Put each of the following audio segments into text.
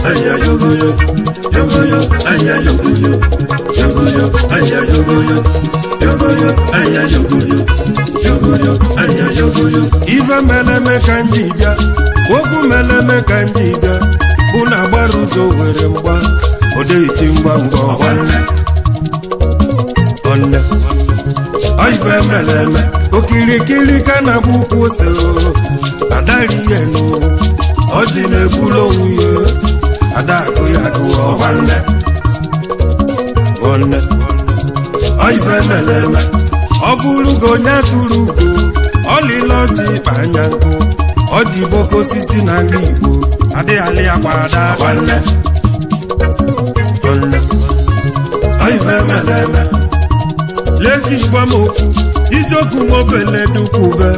aya yogoyo, yogoyo, aya yogoyo, yogoyo, aya yogoyo, yogoyo, aya yogoyo, yogoyo, aya yogoyo. Ife meleme ka nji bịa, okwu meleme ka nji bịa, bụ na agbara ụzọ were mgba, odeghịchi ngwa ngwa ọgwanne. Ọnne, ife meleme, okirikiri ka na-agba ukwu ose adari ihe nụ, ọjị na-ebulu onwe ya, ada akụ ya agụ ọgwanne. Ọnne, ife meleme, ọ bụrụgo onye atụrụ ugo, ọlịla ọjị ịkpa anya nkụ, ọjị boko osisi na nri Igbo, adịghị ya kwa ada nwanne. Ọnne, ife meleme, leki gwa m okwu, ijoku nwobele dukwu ube,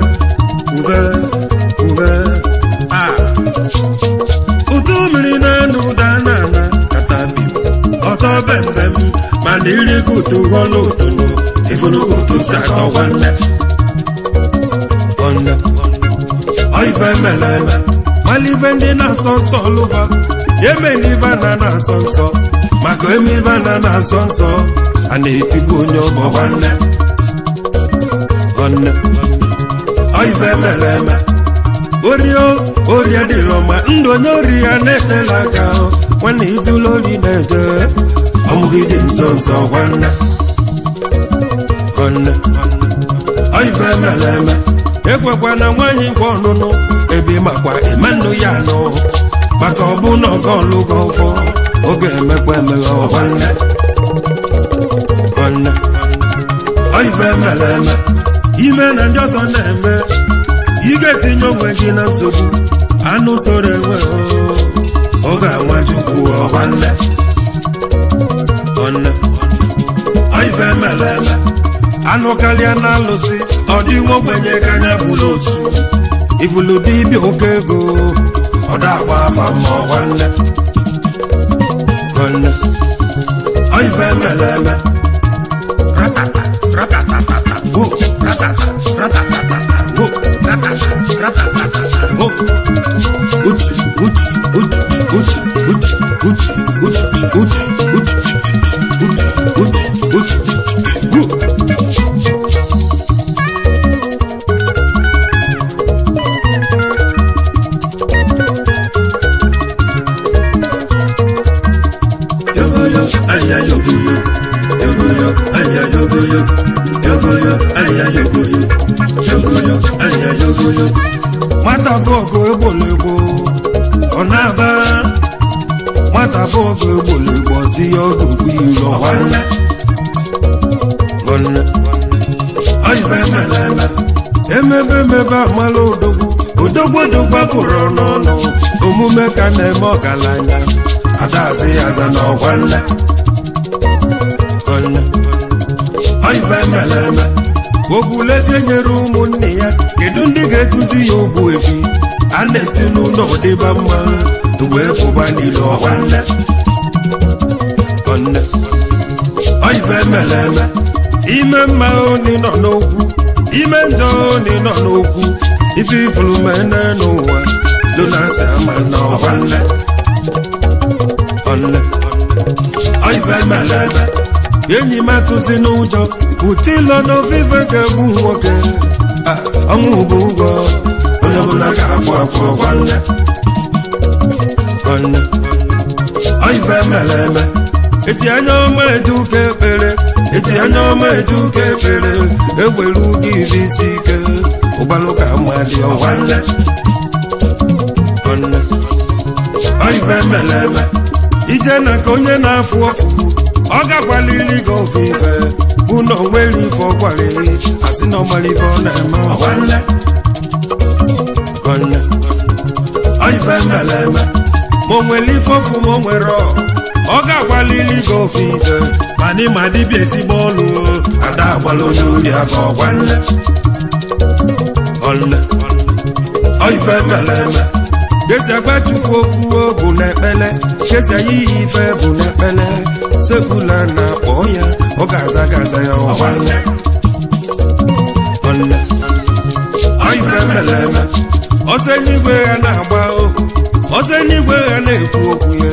ube, ube, a. Ụtụ mmiri na-anụ ụda na-ana katabi, ọtọ bembem, mana irigo ụtụ ghọlụ ụtụnụ, ifulugo ụtụ si atọ nwanne. Ọnne, ife meleme, malibe ndị na-asọ nsọ lụba, emelibe na na-asọ nsọ, maka emelibe na na-asọ nsọ, a na-etigbu onye ọgbọ nwanne. Ọnne, ife meleme, orio orie dịrọ ma ndụ onye ori ya na-etela aka, nwanne izulu ori na-eje, ọmụgide nso nso nwanne. Ọnne, ife meleme, ekwekwana nwaanyị nkwa ọnụnụ, ebe makwa ịma nnụ ya anụ, maka ọ bụ na ọgọ ọlụgo ọfọ, oge emekwa emeghe nwanne. Ọnne, ife meleme, ime na ndị ọzọ na-eme, ị ga-etinye onwe gị na nsogbu, anụ soro enwe ọ ga-anwa Chukwu ọgwanne. Ọnne, ife meleme, anụ karịa na alụsị, ọ dị nwa ogbenye ka anya bụrụ osu, ibulu dibịa oke ego, ọ da-agba afa ma ọgwanne. Ọnne, ife meleme, ratata ratatatata go, ratata ratatatata go, ratata ratatatata go, uchi uchi uchi uchi uchi uchi uchi uchi uchi uchi uchi uchi go. Yogoyo, aya yogoyo, yogoyo, aya yogoyo, yogoyo, aya yogoyo, yogoyo, aya yogoyo. Nwata bụ ọgụ egbolegbo, ọ na-aba. Nwata bụ ọgụ egbolegbo, ọsị ya ọgụ bụ iro nwanne. Nwanne, ife meleme, emebe emebe amala odogwu, odogwu odogwu apụrụ n'ọnụ, omume ka na-eme ọgaranya, adazi ya aza na ọgwanne. Nwanne, ife meleme, ogbulezie nyere ụmụnne ya, kedu ndị ga-eduzi ya ogbu efi, a na-esi n'ụlọ dịba mma, wee pụba n'ilo ọgwanne. Nwanne, ife meleme, ime mma oni nọ n'okwu, ime njọ oni nọ n'okwu, ife ifuru mene n'ụwa, donasi ama na ọgwanne. Ọnne, ife meleme, enyi m atụzi n'ụjọ, utilo n'ovive ga-egbu nwoke, ọnwụ bụ ụgwọ, onye ọbụla ga-akwụ akwụ nwanne. Ọnne, ife meleme, eti anya ọma eje ụka ekpere, eti anya ọma eje ụka ekpere, ewere ugo iri isi ike, ụgbalụ ka mma dị nwanne. Ọnne, ife meleme, ije na ka onye na-afụ ọfụ, ọ gakwalili gị ofe ife, bụ na onwere ife ọkwalili, asị na ọmara ife ọ na-eme nwanne. Ọnne, ife meleme, ma o nwere ife ọfụ ma o nwere ọ ga-agbalili gị ofe ife, mana ịma dibịa ezigbo ọlụ, ada agbala onye ori afọ nwanne. Ọnne, ife meleme, kesi agwa Chukwu okwu bụ n'ekpele, kesi ya iyi ife bụ n'ekpele, sekpula na akpọ ya, ọ ga-aza gaza ya nwanne. Ọnne, ife meleme, ọsọ eluigwe ya na-agba o, ọsọ eluigwe ya na-ekwu okwu ya,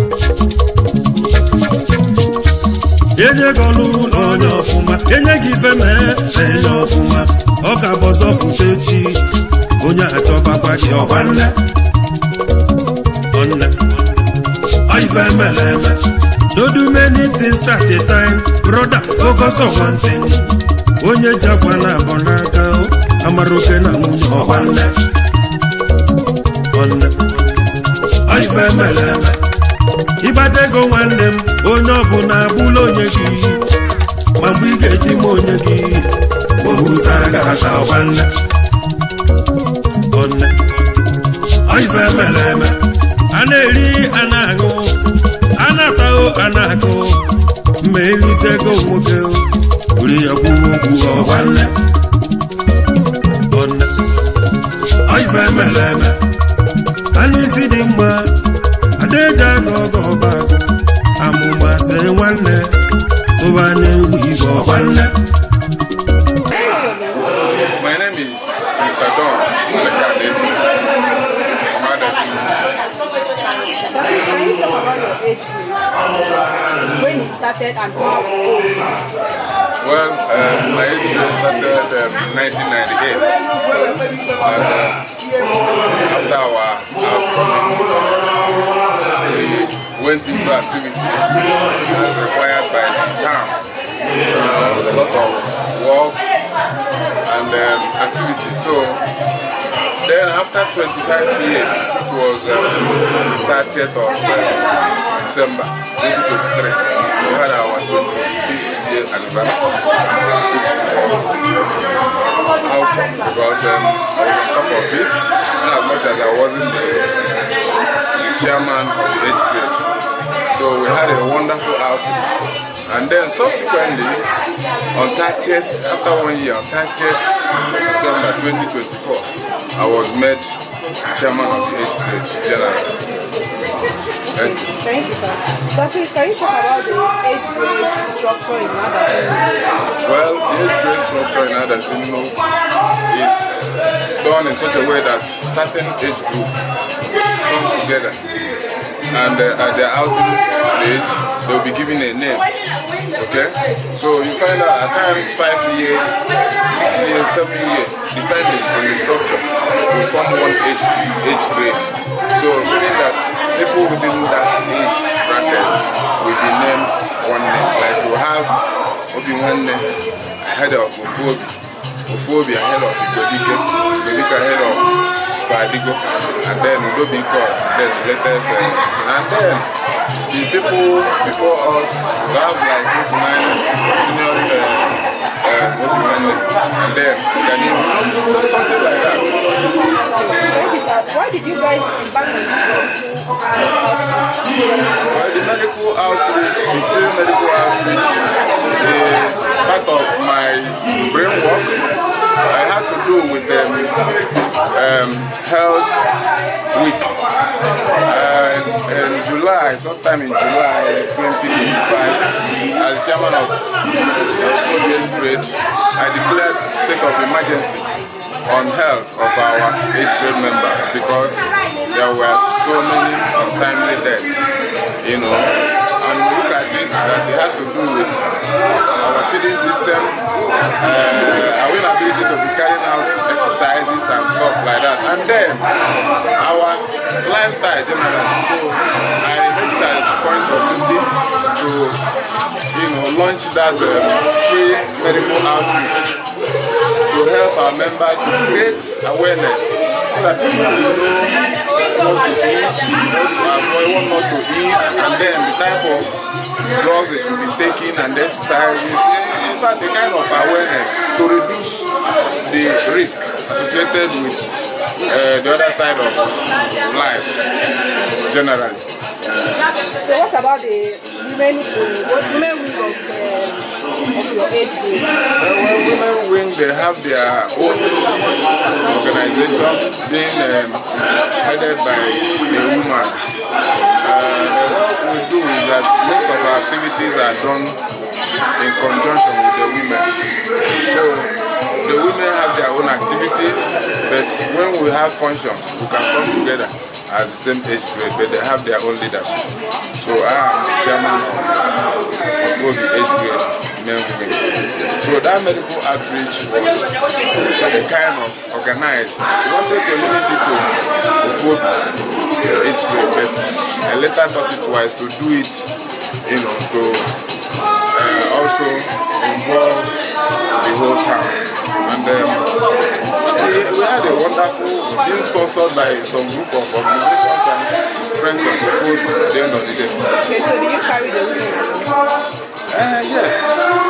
Enye gị ọlụ ụlọ onye ọfụma, enye gị ife mee enye ọfụma. Ọ ka bụ ọzọ pụta echi, onye achọbakwa gị ọgbanne ọnne. Ife mere eme. No do many things at a time, brother, focus on one thing. Onye ji akwa na abọ n'aka o, amara oke na nwunye ọgbanne ọnne. Ife mere eme. Ịgbata ego, nwanne m, onye ọbụla agbụla onye gị, ma mgbe ị ga-eji ma onye gị ohuza ga-aza ọgbanne ọnne. Ife mere eme. A na-eri, a na-aṅụ, a na-atahụ, a na-akụ ma elise ego nwoke buru ya kwuo okwu ọgbanne ọnne. Ife mere eme. Anụ isi dị mma adaeji aga ọgọ ọba agụ amụma sị nwanne tụba na-egwu igwe ọgbanne. My name is Mr. Don Alekadezi from Adazi. Sir, please, can you talk about your age group? When it started and how old it is? Well, my age group started in 1998. And after our outcoming, we went into activities as required by the town. A lot of work and activities. So then after 25 years, it was 30th of December 2023, we had our 25th year anniversary, which was awesome because I was on top of it, not as much as I wasn't the chairman of the age grade. So we had a wonderful outing. And then subsequently, on 30th, after 1 year, on 30th December 2024, I was made chairman of the age grade general. Thank you. Thank you, sir. Sir, please, can you talk about the age grade structure in Adazi? Well, the age grade structure in Adazi-Nnukwu is done in such a way that certain age group comes together and at their outing stage, they'll be given a name. Okay? So you find out at times 5 years, 6 years, 7 years, depending on the structure, will form one age grade. So meaning that people within that age bracket will be named one name. Like you have Obi Nwanne ahead of Ofobi, Ofobi ahead of Igodike, Igodike ahead of Fadigo, and then Udobiko, then the latest, and then the people before us will have like 8, 9 senior Obi Nwanne, and then Ganihu, so something like that. Thank you, sir. Why did you guys embark on this medical outreach? Well, the medical outreach, the free medical outreach is part of my brain work. I had to do with health week. In July, sometime in July 2025, as chairman of 4 years grade, I declared state of emergency on health of our age grade members because there were so many untimely deaths. And we look at it that it has to do with our feeding system, our inability to be carrying out exercises and stuff like that, and then our lifestyle generally. So I make it a point of duty to launch that free medical outreach to help our members to create awareness so that people will know what to eat, what to avoid, what not to eat, and then the type of drugs they should be taking and exercises. In fact, the kind of awareness to reduce the risk associated with the other side of life generally. So what about the women wing of your age group? Well, women wing, they have their own organization being headed by a woman. What we do is that most of our activities are done in conjunction with the women. So the women have their own activities, but when we have functions, we can come together as the same age grade, but they have their own leadership. So I am the chairman of Ofobi age grade men wing. So that medical outreach was a kind of organized. We wanted to limit it to Ofobi age grade, but I later thought it wise to do it, to also involve the whole town. And we had a wonderful, being sponsored by some group of organizations and friends of the food at the end of the day. Okay, so did you carry the women along? Yes,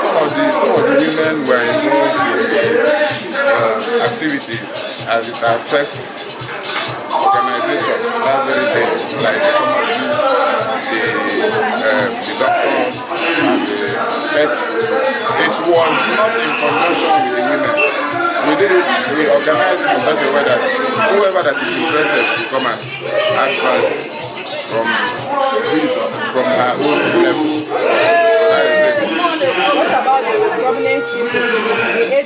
some of the women were involved in the activities as it affects organization that very day, like the pharmacists, the doctors, and but it was not in conjunction with the women. We did it, we organized it in such a way that whoever that is interested should come and add value from his or from her own levels. So that is it. What about the prominent people, the